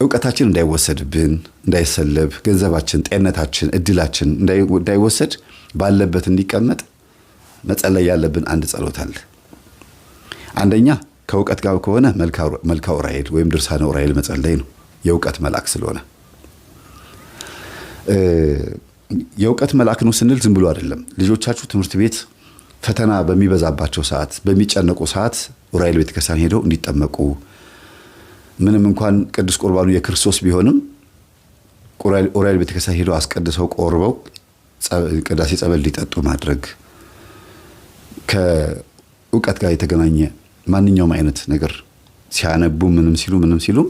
እውቀታችን እንዳይወሰድብን፣ እንዳይሰለብ፣ ገንዘባችን፣ ጤንነታችን፣ እድላችን እንዳይወሰድ ባለበት እንዲቀመጥ መጸለይ ያለብን አንድ ጸሎት አለ። አንደኛ ከእውቀት ጋር ከሆነ መልካ ዑራኤል ወይም ድርሳነ ዑራኤል መጸለይ ነው፣ የእውቀት መልአክ ስለሆነ። የእውቀት መልአክ ነው ስንል ዝም ብሎ አይደለም። ልጆቻችሁ ትምህርት ቤት ፈተና በሚበዛባቸው ሰዓት፣ በሚጨነቁ ሰዓት ዑራኤል ቤተክርስቲያን ሄደው እንዲጠመቁ፣ ምንም እንኳን ቅዱስ ቁርባኑ የክርስቶስ ቢሆንም ዑራኤል ቤተክርስቲያን ሄደው አስቀድሰው ቆርበው ቅዳሴ ጸበል እንዲጠጡ ማድረግ፣ ከእውቀት ጋር የተገናኘ ማንኛውም አይነት ነገር ሲያነቡ ምንም ሲሉ ምንም ሲሉም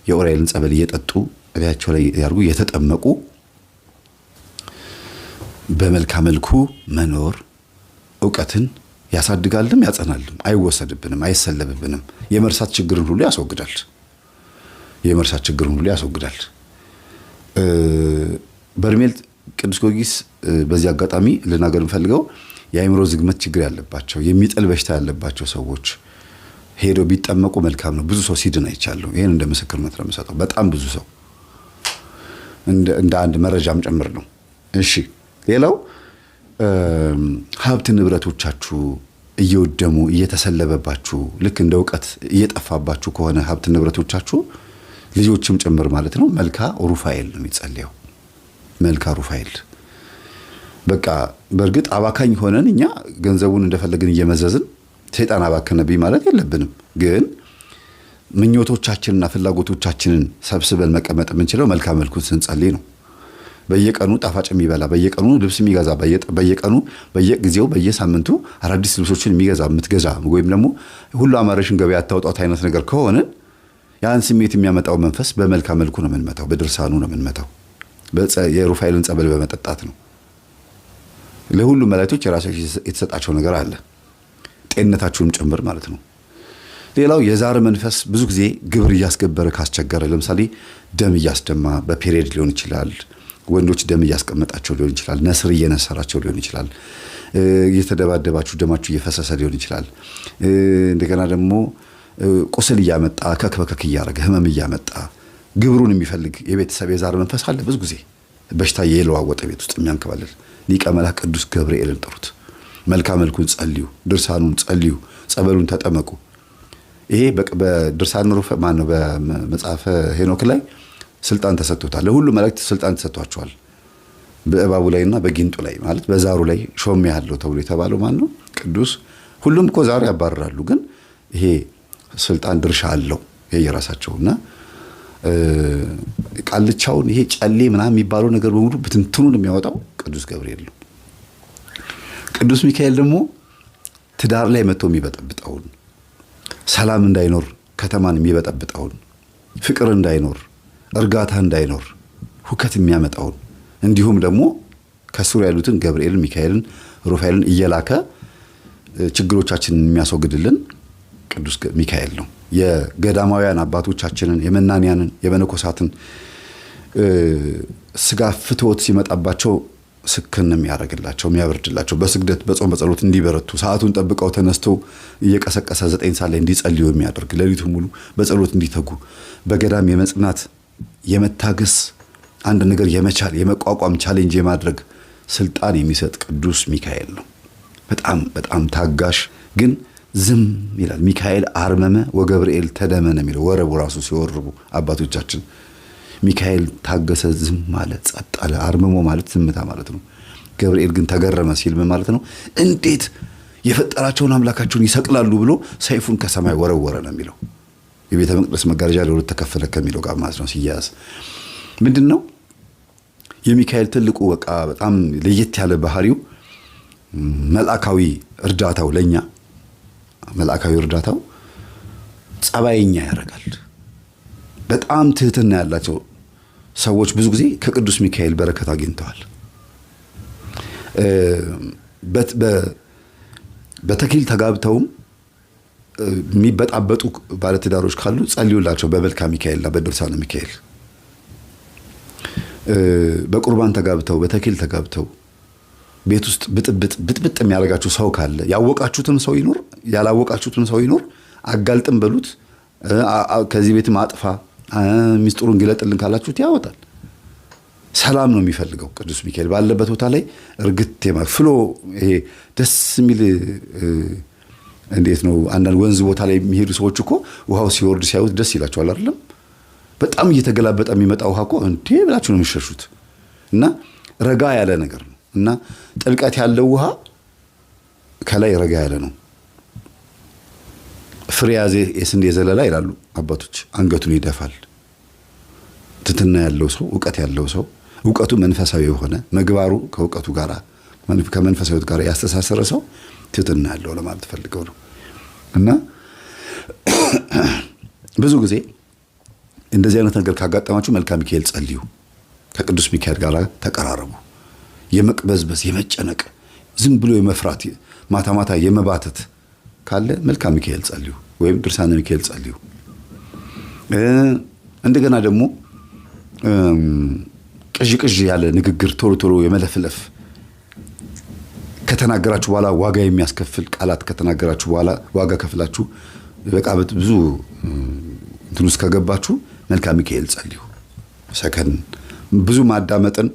የዑራኤልን ጸበል እየጠጡ እላያቸው ላይ ያርጉ እየተጠመቁ በመልካም መልኩ መኖር እውቀትን ያሳድጋልም ያጸናልም። አይወሰድብንም፣ አይሰለብብንም። የመርሳት ችግርን ሁሉ ያስወግዳል። የመርሳት ችግርን ሁሉ ያስወግዳል። በርሜል ቅዱስ ጊዮርጊስ በዚህ አጋጣሚ ልናገር የምፈልገው የአእምሮ ዝግመት ችግር ያለባቸው፣ የሚጥል በሽታ ያለባቸው ሰዎች ሄደው ቢጠመቁ መልካም ነው። ብዙ ሰው ሲድን አይቻለሁ። ይህን እንደ ምስክርነት ነው የምሰጠው። በጣም ብዙ ሰው እንደ አንድ መረጃም ጭምር ነው። እሺ፣ ሌላው ሀብት ንብረቶቻችሁ እየወደሙ እየተሰለበባችሁ፣ ልክ እንደ እውቀት እየጠፋባችሁ ከሆነ ሀብት ንብረቶቻችሁ ልጆችም ጭምር ማለት ነው፣ መልካ ሩፋኤል ነው የሚጸለየው። መልካ ሩፋኤል። በቃ በእርግጥ አባካኝ ሆነን እኛ ገንዘቡን እንደፈለግን እየመዘዝን ሰይጣን አባከነብኝ ማለት የለብንም። ግን ምኞቶቻችንና ፍላጎቶቻችንን ሰብስበን መቀመጥ የምንችለው መልካ መልኩን ስንጸልይ ነው። በየቀኑ ጣፋጭ የሚበላ፣ በየቀኑ ልብስ የሚገዛ፣ በየቀኑ በየጊዜው በየሳምንቱ አዳዲስ ልብሶችን የሚገዛ፣ የምትገዛ ወይም ደግሞ ሁሉ አማረሽን ገበያ አታውጣት አይነት ነገር ከሆንን ያን ስሜት የሚያመጣው መንፈስ በመልካ መልኩ ነው የምንመታው፣ በድርሳኑ ነው የምንመታው፣ የሩፋኤልን ጸበል በመጠጣት ነው። ለሁሉም መላእክቶች የራሳቸው የተሰጣቸው ነገር አለ፣ ጤንነታችሁንም ጭምር ማለት ነው። ሌላው የዛር መንፈስ ብዙ ጊዜ ግብር እያስገበረ ካስቸገረ፣ ለምሳሌ ደም እያስደማ በ period ሊሆን ይችላል። ወንዶች ደም እያስቀመጣቸው ሊሆን ይችላል። ነስር እየነሰራቸው ሊሆን ይችላል። እየተደባደባችሁ ደማችሁ እየፈሰሰ ሊሆን ይችላል። እንደገና ደግሞ ቁስል እያመጣ ከክ በከክ እያደረገ ህመም እያመጣ ግብሩን የሚፈልግ የቤተሰብ የዛር መንፈስ አለ። ብዙ ጊዜ በሽታ የለዋወጠ ቤት ውስጥ የሚያንከባልል ሊቀ መላክ ቅዱስ ገብርኤልን ጥሩት። መልካ መልኩን ጸልዩ፣ ድርሳኑን ጸልዩ፣ ጸበሉን ተጠመቁ። ይሄ በድርሳን ሩፈ ማነው በመጽሐፈ ሄኖክ ላይ ስልጣን ተሰጥቶታል። ለሁሉ መላእክት ስልጣን ተሰጥቷቸዋል። በእባቡ ላይና በጊንጡ ላይ ማለት በዛሩ ላይ ሾም ያለው ተብሎ የተባለው ማን ነው? ቅዱስ። ሁሉም እኮ ዛሩ ያባርራሉ፣ ግን ይሄ ስልጣን ድርሻ አለው የየራሳቸውና ቃልቻውን ይሄ ጨሌ ምናምን የሚባለው ነገር በሙሉ ብትንትኑን የሚያወጣው ቅዱስ ገብርኤል ነው። ቅዱስ ሚካኤል ደግሞ ትዳር ላይ መጥቶ የሚበጠብጠውን፣ ሰላም እንዳይኖር ከተማን የሚበጠብጠውን፣ ፍቅር እንዳይኖር፣ እርጋታ እንዳይኖር ሁከት የሚያመጣውን፣ እንዲሁም ደግሞ ከስሩ ያሉትን ገብርኤልን፣ ሚካኤልን፣ ሩፋኤልን እየላከ ችግሮቻችንን የሚያስወግድልን ቅዱስ ሚካኤል ነው። የገዳማውያን አባቶቻችንን፣ የመናንያንን፣ የመነኮሳትን ስጋ ፍትወት ሲመጣባቸው ስክን የሚያደርግላቸው፣ የሚያበርድላቸው፣ በስግደት በጾም በጸሎት እንዲበረቱ፣ ሰዓቱን ጠብቀው ተነስተው እየቀሰቀሰ 9 ሰዓት ላይ እንዲጸልዩ የሚያደርግ፣ ሌሊቱ ሙሉ በጸሎት እንዲተጉ፣ በገዳም የመጽናት፣ የመታገስ፣ አንድ ነገር የመቻል፣ የመቋቋም፣ challenge የማድረግ ስልጣን የሚሰጥ ቅዱስ ሚካኤል ነው። በጣም በጣም ታጋሽ ግን ዝም ይላል። ሚካኤል አርመመ ወገብርኤል ተደመነ የሚለው ወረቡ ራሱ ሲወርቡ አባቶቻችን ሚካኤል ታገሰ፣ ዝም ማለት፣ ጸጥ አለ። አርምሞ ማለት ዝምታ ማለት ነው። ገብርኤል ግን ተገረመ ሲል ምን ማለት ነው? እንዴት የፈጠራቸውን አምላካቸውን ይሰቅላሉ ብሎ ሰይፉን ከሰማይ ወረወረ ነው የሚለው። የቤተ መቅደስ መጋረጃ ለሁለት ተከፈለ ከሚለው ጋር ማለት ነው ሲያያዝ ምንድን ነው? የሚካኤል ትልቁ በቃ በጣም ለየት ያለ ባህሪው መልአካዊ እርዳታው፣ ለኛ መልአካዊ እርዳታው ጸባይኛ ያደርጋል። በጣም ትህትና ያላቸው ሰዎች ብዙ ጊዜ ከቅዱስ ሚካኤል በረከት አግኝተዋል። በተክሊል ተጋብተውም የሚበጣበጡ ባለትዳሮች ካሉ ጸልዩላቸው በመልካ ሚካኤልና በድርሳነ ሚካኤል። በቁርባን ተጋብተው በተክሊል ተጋብተው ቤት ውስጥ ብጥብጥ ብጥብጥ የሚያደርጋችሁ ሰው ካለ፣ ያወቃችሁትም ሰው ይኑር ያላወቃችሁትም ሰው ይኑር፣ አጋልጥም በሉት፣ ከዚህ ቤትም አጥፋ፣ ሚስጥሩን ግለጥልን ካላችሁት ያወጣል። ሰላም ነው የሚፈልገው ቅዱስ ሚካኤል ባለበት ቦታ ላይ እርግት ፍሎ ይሄ ደስ የሚል እንዴት ነው አንዳንድ ወንዝ ቦታ ላይ የሚሄዱ ሰዎች እኮ ውሃው ሲወርድ ሲያዩት ደስ ይላቸዋል አይደለም? በጣም እየተገላበጠ የሚመጣ ውሃ እኮ እንዴ ብላችሁ ነው የሚሸሹት። እና ረጋ ያለ ነገር ነው እና ጥልቀት ያለው ውሃ ከላይ ረጋ ያለ ነው። ፍሬ ያዘ የስንዴ ዘለላ ይላሉ አባቶች፣ አንገቱን ይደፋል። ትትና ያለው ሰው እውቀት ያለው ሰው እውቀቱ መንፈሳዊ የሆነ ምግባሩ ከእውቀቱ ጋር ከመንፈሳዊ ጋር ያስተሳሰረ ሰው ትትና ያለው ለማለት ፈልገው ነው። እና ብዙ ጊዜ እንደዚህ አይነት ነገር ካጋጠማችሁ መልክአ ሚካኤል ጸልዩ፣ ከቅዱስ ሚካኤል ጋር ተቀራረቡ። የመቅበዝበዝ የመጨነቅ ዝም ብሎ የመፍራት ማታ ማታ የመባተት ካለ መልክአ ሚካኤል ጸልዩ፣ ወይም ድርሳነ ሚካኤል ጸልዩ። እንደገና ደግሞ ቅዥ ቅዥ ያለ ንግግር ቶሎ ቶሎ የመለፍለፍ ከተናገራችሁ በኋላ ዋጋ የሚያስከፍል ቃላት ከተናገራችሁ በኋላ ዋጋ ከፍላችሁ በቃ ብዙ እንትን ውስጥ ከገባችሁ መልክአ ሚካኤል ጸልዩ። ሰከን ብዙ ማዳመጥን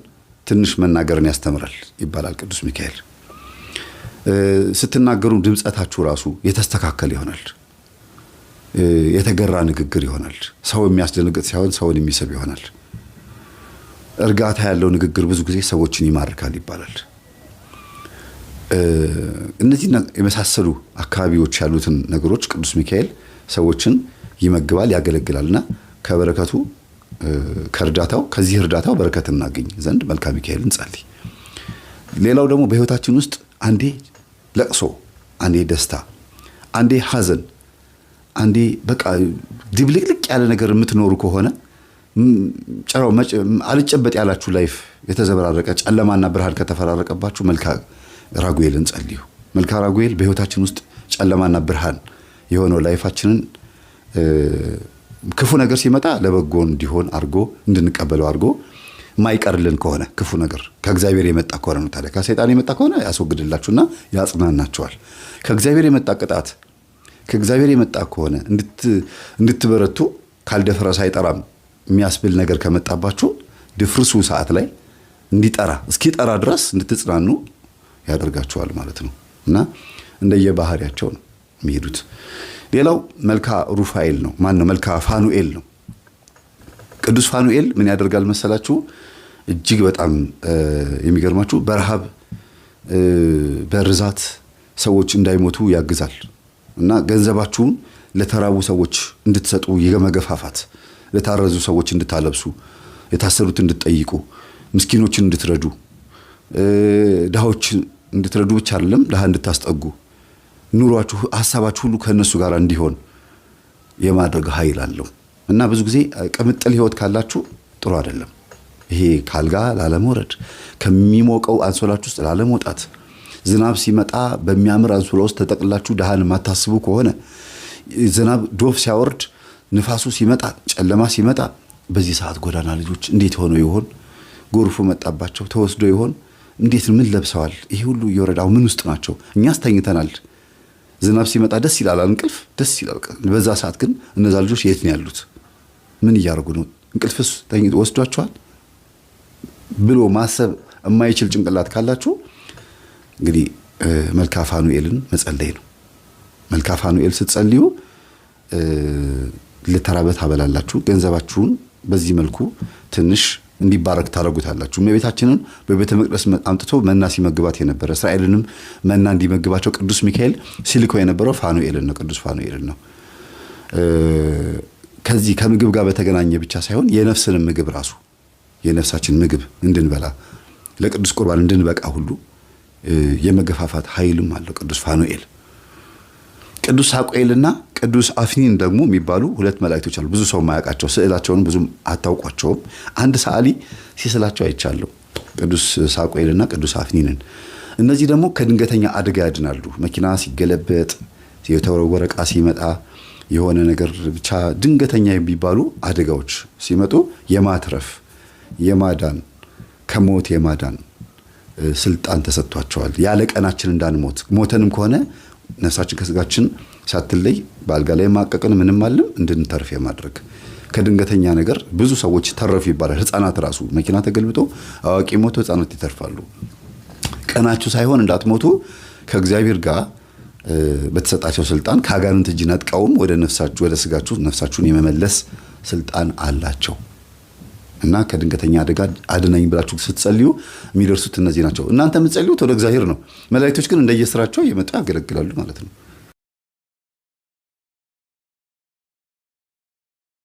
ትንሽ መናገርን ያስተምራል ይባላል ቅዱስ ሚካኤል። ስትናገሩ ድምፀታችሁ ራሱ የተስተካከለ ይሆናል። የተገራ ንግግር ይሆናል። ሰው የሚያስደነግጥ ሳይሆን ሰውን የሚስብ ይሆናል። እርጋታ ያለው ንግግር ብዙ ጊዜ ሰዎችን ይማርካል ይባላል። እነዚህ የመሳሰሉ አካባቢዎች ያሉትን ነገሮች ቅዱስ ሚካኤል ሰዎችን ይመግባል፣ ያገለግላልና ከበረከቱ ከእርዳታው ከዚህ እርዳታው በረከት እናገኝ ዘንድ መልክአ ሚካኤልን ጸልይ። ሌላው ደግሞ በህይወታችን ውስጥ አንዴ ለቅሶ፣ አንዴ ደስታ፣ አንዴ ሐዘን፣ አንዴ በቃ ድብልቅልቅ ያለ ነገር የምትኖሩ ከሆነ ጨራው አልጨበጥ ያላችሁ life የተዘበራረቀ ጨለማና ብርሃን ከተፈራረቀባችሁ መልክአ ራጉኤልን ጸልዩ። መልክአ ራጉኤል በህይወታችን ውስጥ ጨለማና ብርሃን የሆነው life ኣችንን ክፉ ነገር ሲመጣ ለበጎ እንዲሆን አድርጎ እንድንቀበለው አድርጎ ማይቀርልን ከሆነ ክፉ ነገር ከእግዚአብሔር የመጣ ከሆነ ነው። ታዲያ ከሰይጣን የመጣ ከሆነ ያስወግድላችሁና ያጽናናችኋል። ከእግዚአብሔር የመጣ ቅጣት ከእግዚአብሔር የመጣ ከሆነ እንድትበረቱ ካልደፈረሰ አይጠራም የሚያስብል ነገር ከመጣባችሁ ድፍርሱ ሰዓት ላይ እንዲጠራ እስኪጠራ ድረስ እንድትጽናኑ ያደርጋችኋል ማለት ነው። እና እንደየባህሪያቸው ነው የሚሄዱት። ሌላው መልክአ ሩፋኤል ነው። ማን ነው? መልክአ ፋኑኤል ነው። ቅዱስ ፋኑኤል ምን ያደርጋል መሰላችሁ? እጅግ በጣም የሚገርማችሁ በረሃብ በርዛት ሰዎች እንዳይሞቱ ያግዛል። እና ገንዘባችሁን ለተራቡ ሰዎች እንድትሰጡ የመገፋፋት፣ ለታረዙ ሰዎች እንድታለብሱ፣ የታሰሩት እንድትጠይቁ፣ ምስኪኖችን እንድትረዱ፣ ድሃዎች እንድትረዱ ብቻ አይደለም ድሃ እንድታስጠጉ፣ ኑሯችሁ ሐሳባችሁ ሁሉ ከነሱ ጋር እንዲሆን የማድረግ ኃይል አለው። እና ብዙ ጊዜ ቅምጥል ህይወት ካላችሁ ጥሩ አይደለም። ይሄ ካልጋ ላለመውረድ፣ ከሚሞቀው አንሶላችሁ ውስጥ ላለመውጣት፣ ዝናብ ሲመጣ በሚያምር አንሶላ ውስጥ ተጠቅላችሁ ድሃን የማታስቡ ከሆነ፣ ዝናብ ዶፍ ሲያወርድ፣ ንፋሱ ሲመጣ፣ ጨለማ ሲመጣ፣ በዚህ ሰዓት ጎዳና ልጆች እንዴት ሆነው ይሆን? ጎርፉ መጣባቸው ተወስዶ ይሆን? እንዴት ምን ለብሰዋል? ይሄ ሁሉ እየወረዳው ምን ውስጥ ናቸው? እኛስ ተኝተናል። ዝናብ ሲመጣ ደስ ይላል፣ እንቅልፍ ደስ ይላል። በዛ ሰዓት ግን እነዛ ልጆች የት ነው ያሉት? ምን እያደረጉ ነው? እንቅልፍስ ተኝቶ ወስዷቸዋል ብሎ ማሰብ የማይችል ጭንቅላት ካላችሁ እንግዲህ መልክአ ፋኑኤልን መጸለይ ነው። መልክአ ፋኑኤል ስትጸልዩ ለተራበ ታበላላችሁ። ገንዘባችሁን በዚህ መልኩ ትንሽ እንዲባረክ ታደርጉታላችሁ። እመቤታችንን በቤተ መቅደስ አምጥቶ መና ሲመግባት የነበረ እስራኤልንም መና እንዲመግባቸው ቅዱስ ሚካኤል ሲልከው የነበረው ፋኑኤልን ነው፣ ቅዱስ ፋኑኤልን ነው። ከዚህ ከምግብ ጋር በተገናኘ ብቻ ሳይሆን የነፍስንም ምግብ ራሱ የነፍሳችን ምግብ እንድንበላ ለቅዱስ ቁርባን እንድንበቃ ሁሉ የመገፋፋት ኃይልም አለው ቅዱስ ፋኑኤል። ቅዱስ ሳቁኤልና ቅዱስ አፍኒን ደግሞ የሚባሉ ሁለት መላእክቶች አሉ። ብዙ ሰው የማያውቃቸው፣ ስዕላቸውን ብዙም አታውቋቸውም። አንድ ሰዓሊ ሲስላቸው አይቻለሁ፣ ቅዱስ ሳቁኤልና ቅዱስ አፍኒንን። እነዚህ ደግሞ ከድንገተኛ አደጋ ያድናሉ። መኪና ሲገለበጥ፣ የተወረወረ ዕቃ ሲመጣ፣ የሆነ ነገር ብቻ ድንገተኛ የሚባሉ አደጋዎች ሲመጡ የማትረፍ የማዳን ከሞት የማዳን ስልጣን ተሰጥቷቸዋል። ያለ ቀናችን እንዳንሞት፣ ሞተንም ከሆነ ነፍሳችን ከስጋችን ሳትለይ በአልጋ ላይ ማቀቅን ምንም አለም እንድንተርፍ የማድረግ ከድንገተኛ ነገር ብዙ ሰዎች ተረፉ ይባላል። ህፃናት ራሱ መኪና ተገልብጦ አዋቂ ሞቶ ህፃናት ይተርፋሉ። ቀናችሁ ሳይሆን እንዳትሞቱ ከእግዚአብሔር ጋር በተሰጣቸው ስልጣን ከአጋንንት እጅ ነጥቀውም ወደ ነፍሳችሁ ወደ ስጋችሁ ነፍሳችሁን የመመለስ ስልጣን አላቸው። እና ከድንገተኛ አደጋ አድነኝ ብላችሁ ስትጸልዩ የሚደርሱት እነዚህ ናቸው። እናንተ የምትጸልዩት ወደ እግዚአብሔር ነው። መላእክቶች ግን እንደየስራቸው እየመጡ ያገለግላሉ ማለት ነው።